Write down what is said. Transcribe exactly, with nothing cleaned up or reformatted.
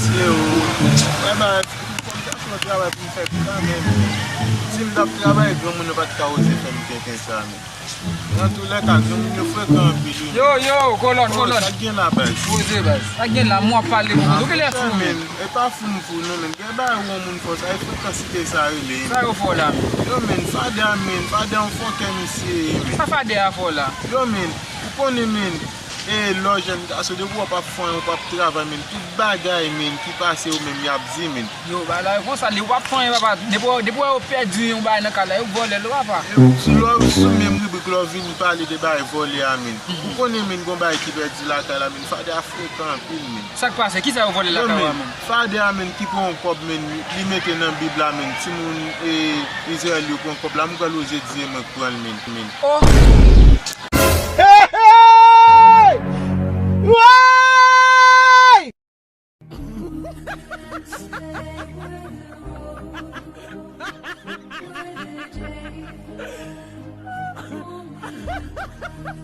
Yo, e ba, kòm sa se yon travay pou m fè pita, men si m t ap travay, granmoun yo pa t ka oze fè m tenten sa, men. Nan toulèka, granmoun yo frekan anpil, wi. Yo, yo, kolòn, oh, kolòn. Sa k gen la, baz? Poze, baz. Sa k gen la, mwen ap pale pou mwen. Ou genlè fou, men. E pa fou m fou, non, men. Gen bagay ou yon moun fò sa, e frekansite sa rele, men. Sa yo fè w la, men? Yo, men, fadè a, men. Fadè a yon fòkè misye ye, men. Sa fadè a fè w la? Yo, men, ou konnen, men. E lè w jèn gason, depi w ap fè anyen, w ap travay, men, tout bagay, men, ki pase yo menm, y ap di, men. Yo, bagay la yo konsa, depi w ap fè anyen, papa, depi w, depi w wè yo pèdi yon bagay nan kay la, yo vòlè l, papa. E sou lè w, sou menm ribrik lè w vin pale de bagay vòlè a, men. Ou konnen, men, gon bagay ki pèdi lakay la, men, fadè a frekan anpil, men. Sa k pase? Kisa yo vòlè lakay ou a, men? Fadè a, men, ki pran yon kòb, men, li mete nan bib la, men, timoun, e, Izrayèl yo pran kòb la, m pral oze di e mwen k pran l, men, men. Oh! Hey, hey! Woy!